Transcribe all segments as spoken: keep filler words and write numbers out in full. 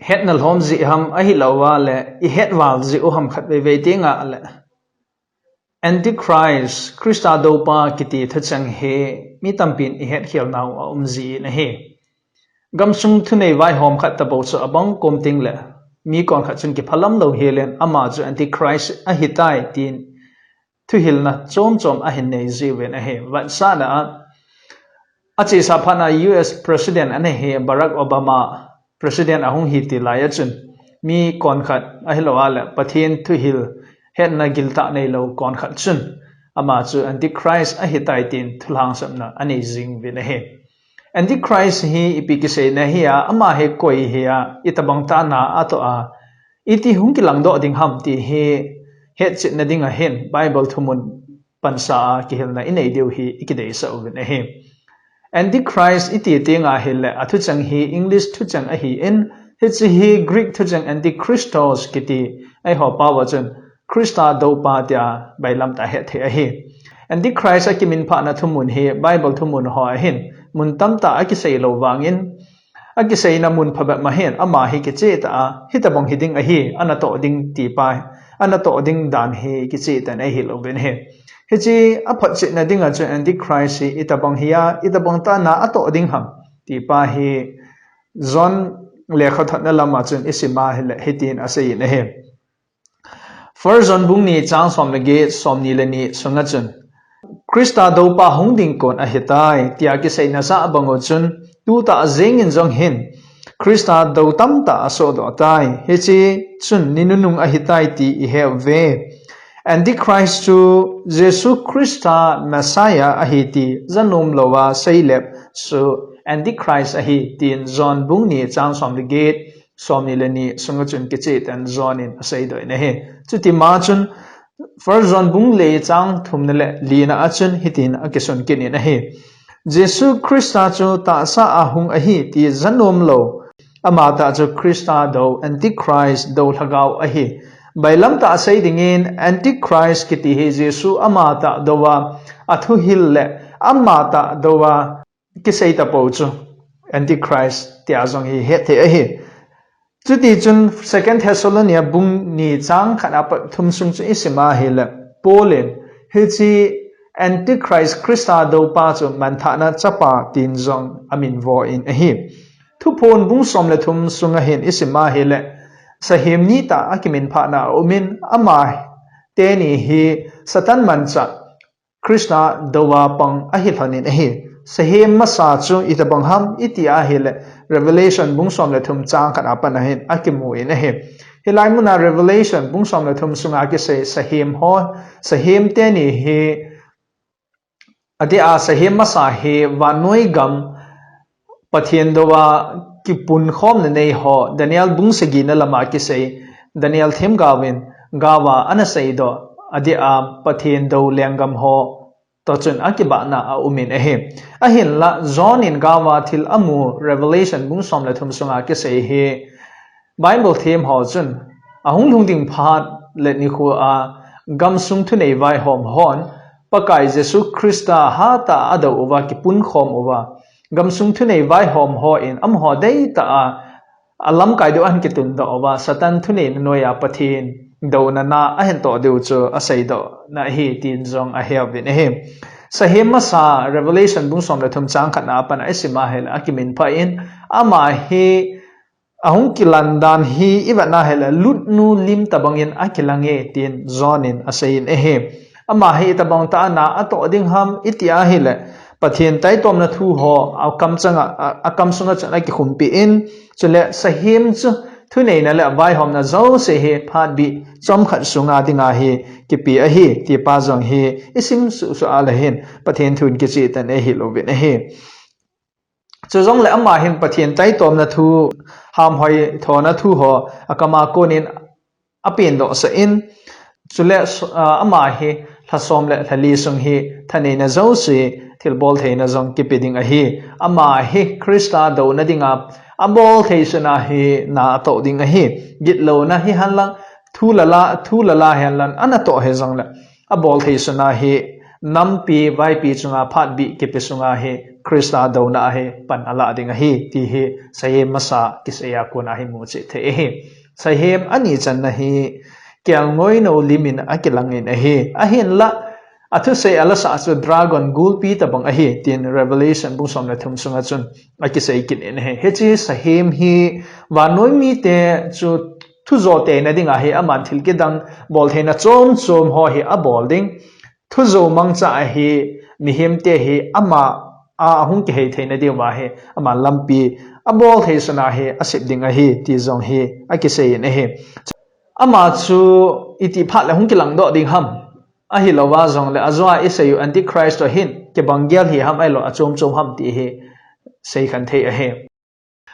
hetna lhom jeh ham ahilouva le, ihet val jeh u ham khat vei vei ti nga le, Antichrist, Christa doupa kiti thucheng hi mi tampin ihet khel nau aum jin ahi. Gamsung thunei vaihom khat tabou chu abang kom ting le, mi kon khat chun kiphalam lou hel in ama chu Antichrist ahitai tin thuhilna chom chom ahin nei jiuvin ahi. Vansahna a, achesa phat a U S President ana hi Barack Obama President ahung hi ti lai a chun, mi kon khat ahilouva le, Pathen thuhil hetna giltah neilou kon khat chun, ama chu Antichrist ahitai tin thulhangsapna anei jing uvin ahi. Antichrist hi ipi kiseina hi a, ama hi koi hi a, itobang tah na atoh a, iti hung kilangdoh ding ham ti hi hetchetna ding ahin, Bible thumun pansa a kihilna inei diu hi ikideisah uvin ahi. Antichrist iti teng ahile, athucheng hi English thucheng ahin, hiche hi Greek thucheng Antichristos kiti, eiho pao a chun Christa doupa tia bailam tah a hetthei ahi. Antichrist akiminphahna thumun hi Bible thumun ho ahin, mun tamtah a akisei lou vangin, akiseina mun phabep ma hin, ama hi kicheh tah a, hitobang hiding ahi, anatoh ding ti pa, anatoh ding dan hi kicheh tah in eihil uvin ahi. Hiche aphotchetna ding a chun Antichrist hi itobang hi a, itobang tah na atoh ding ham ti pa hi John lekhathot na lam a chun isim ahile hitin aseiyin ahi. First John bung ni chang som le get, som ni le ni sunga chun, Christa doupa hung ding kon ahitai, tia kiseina sa bang u chun, tutah jeng in jong hin, Christa dou tamtah asohdoh tai, hiche chun ni nunung ahitai ti ihe uve. Antichrist chu Jesu Christa Messiah ahi ti janom louva seilep chu Antichrist ahi, tin John bung ni chang som le get, som ni le ni sunga chun kicheh tah in John in aseidoh in ahi. Chuti ma chun First John bung li chang thum na le li na a chun hitin akisun kit in ahi. Jesu Christa chu tahsa a hung ahi ti janom lou, ama tah chu Christa dou, Antichrist dou lhagao ahi. Bailam tah a sei dingin Antichrist kiti hi Jesu ama tah dou a, athuhil le ama tah dou a kisei tapou chu Antichrist tia jong hi hetthei ahi. Chuti chun Second Thessalonia bung ni chang khat apat thum sung chu isim ahile, Paul in hiche Antichrist Christa doupa chu manthahna chapa tin jong amin vo in ahi. Thuphon bung som le thum sunga hin isim ahile, sahem ni tah akiminphahna aum in, ama teni hi Satan manchah Christa dou a pang ahi lhon in ahi. Sahem masa chu itobang ham iti ahile, Revelation bung som le thum chang khat apat a hin akimu in ahi. Hilai mun a Revelation bung som le thum sunga kisei sahem ho, sahem teni hi, adeh a sahem masa hi vannoi gam Pathen dou a kipunkhomna nei ho, Daniel bung sagi na lam a kisei, Daniel themgao in gao a ana seidoh, adeh a Pathen dou lenggam ho toh chun akibahna aum in ahi. Ahinla, John in gao a thil amu, Revelation bung som le thum sunga kisei hi, Bible them ho chun, ahung lhung ding phat le nikho a, gamsung thunei vaihom hon, Pakai Jesu Christa hatah a adou uva kipunkhom uva, gamsung thunei vaihom hon amaho deitah a, alamkai diu ahin kitundoh uva, Satan thuneina noiya Pathen douna na ahin toh diu chu aseidoh na ahi tin jong ahe uvin ahi. Sahem masa Revelation bung som le thum chang khat na apat a isim ahile akiminphah in, ama hi ahung kilang dan hi ivet na ahile lutnu lim tobang in akilang e tin John in asei in ahi. Ama hi itobang tah a na atoh ding ham iti ahile, Pathen taitomna thu ho akam chang a, a, akam sunga chun akikhumpi in, chule sahem chu thuneina le vaihomna jouse hi phatbih chomkhat sunga dinga hi kipe ahi, ti pa jong hi isim suhsuh a le hin Pathen thun kicheh tah in eihil uvin ahi. Chujongle ama hin Pathen taitomna thu, hamhoi thona thu ho akam a kon in apendoh sah in, chule, ah, ama hi lha som le lha li sung hi thaneina jouse, thilbol theina jong kipe ding ahi. Ama hi Christa douna dinga abol thei suna hi na atoh ding ahi. Gitlouna hihen lang, thu le la, thu le la hihen lang, ana toh hijongle, abol thei suna hi nampi vaipi chunga phat bih kipe sunga hi Christa douna a hi pan alah ding ahi, ti hi sahem masa kisei a kona hi muchih thei ahi. Sahem ani channa hi kelngoi no limin akilangin ahi. Ahinla, athusei alasa chu dragon gulpi tabang ahi, tin Revelation bung som le thum sunga chun akisei kit in ahi. Hiche sahem hi vannoi mite chu thujo teina dinga hi aman thil kidang bol theina chom chom ho hi abol ding. Thujo mangcha ahi, mihemte hi ama a ahung kihei theina diuva hi ama lampi abol thei suna hi asep ding ahi, ti jong hi akisei in ahi. Ama chu iti phat le hung kilangdoh ding ham, ahilouva jongle ajoa isei u Antichrist to hin kibang gel hi ham ahilou achom chom ham ti hi seikhen thei ahi.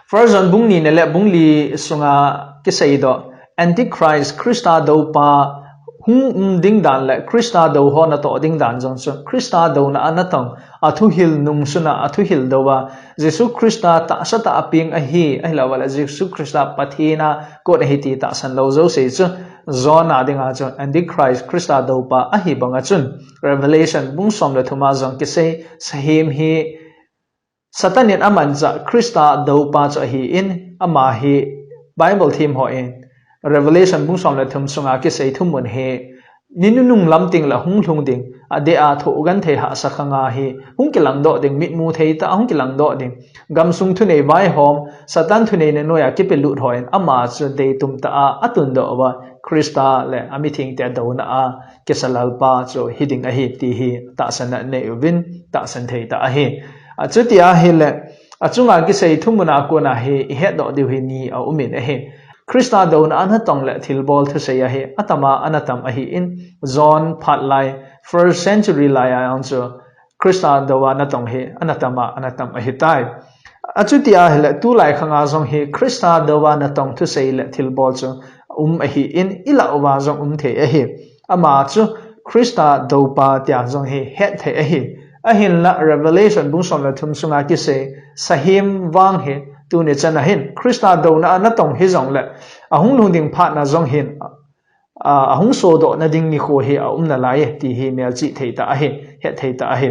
First John bung ni le bung li sunga kiseidoh Antichrist, Christa doupa hung um ding dan le Christa dou ho natoh ding dan jong chu Christa douna a natong, athuhil nung suna athuhil dou a, Jesu Christa tahsa tah a peng ahi, ahilouva le Jesu Christa Pathen a kon ahi ti tahsan lou jouse chu John a dinga chu Antichrist, Christa doupa ahi banga chun Revelation bung som le thum a jong kisei sahem hi Satan in amanchah Christa doupa chu ahin, ama hi Bible them hon Revelation bung som le thum sunga kisei thumun hi ni nunung lam teng le hung lhung ding, adeh a thoh genthei hahsa khanga hi hung kilangdoh ding, mitmu thei tah a hung kilangdoh ding, gamsung thunei vaihom, Satan thuneina noiya kipelut hon ama chu deitum tah a atundoh uva Christa le amithengte douna a kisa Lalpa chu hiding ahi ti hi tahsan anei uvin tahsan thei tah ahi. Achuti ahile, achunga kisei thumun a kona hi ihetdoh diu hi ni aumin ahi. Christa douna a natong le thilbol thusei a hi atama anatam ahin, John phat lai first century lai a jong chu Christa dou a natong hi anatama anatam ahitai. Achuti ahile tulai khanga jong hi Christa dou a natong thusei le thilbol chu um ahin, ilah uva jong um thei ahi. Ama chu Christa doupa tia jong hi het thei ahi. Ahinla Revelation bung som le thum sunga kisei sahem vang hi tuni chan a hin Christa douna a natong hijongle ahung lhung ding phat na jong hin a, ahung sodohna ding nikho hi aum nalai e ti hi melchih thei tah ahi, het thei tah ahi.